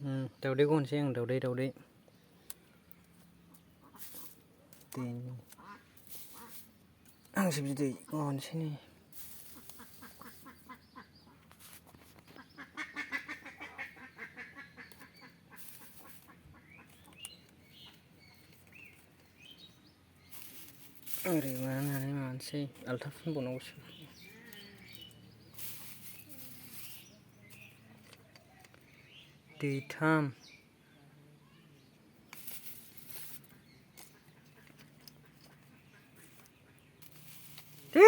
दावदै गनोसै आं दावदै हांसो बिदै गनोसै नै ओरै मानानै मानोसै आलथा फुनबावनांगौसो दैथाम दे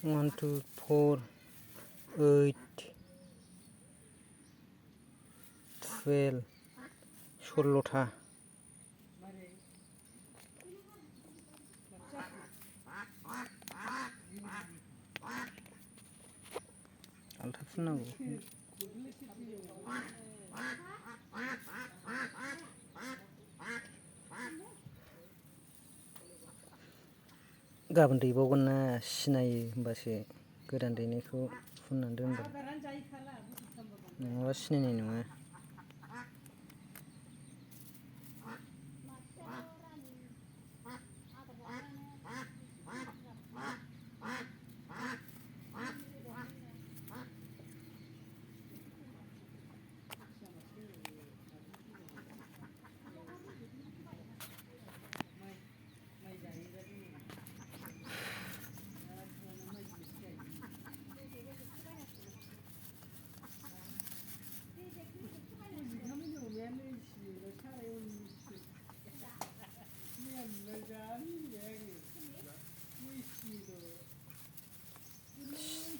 1 2 4 8 12 16था आलथा फुननांगौ गाबोन दैबावगोन ना सिनायो होमबासो गोदान दैनायखौ फुननानै दोनदों नङाबा सिनायनाय नङा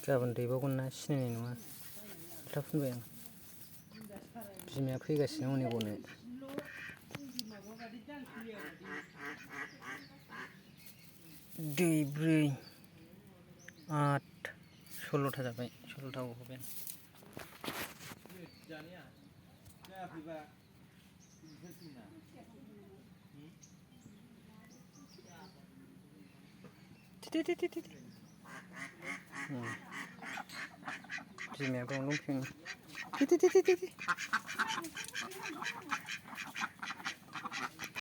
गाबोन दैबावगोन ना सिनायनाय नङा आलथा फुनबाय आं बिमाया फैगासिनो हनै गनो दै 4 8 16था जाबाय 16था गहोबाय बिमाया बावनो दंफैयो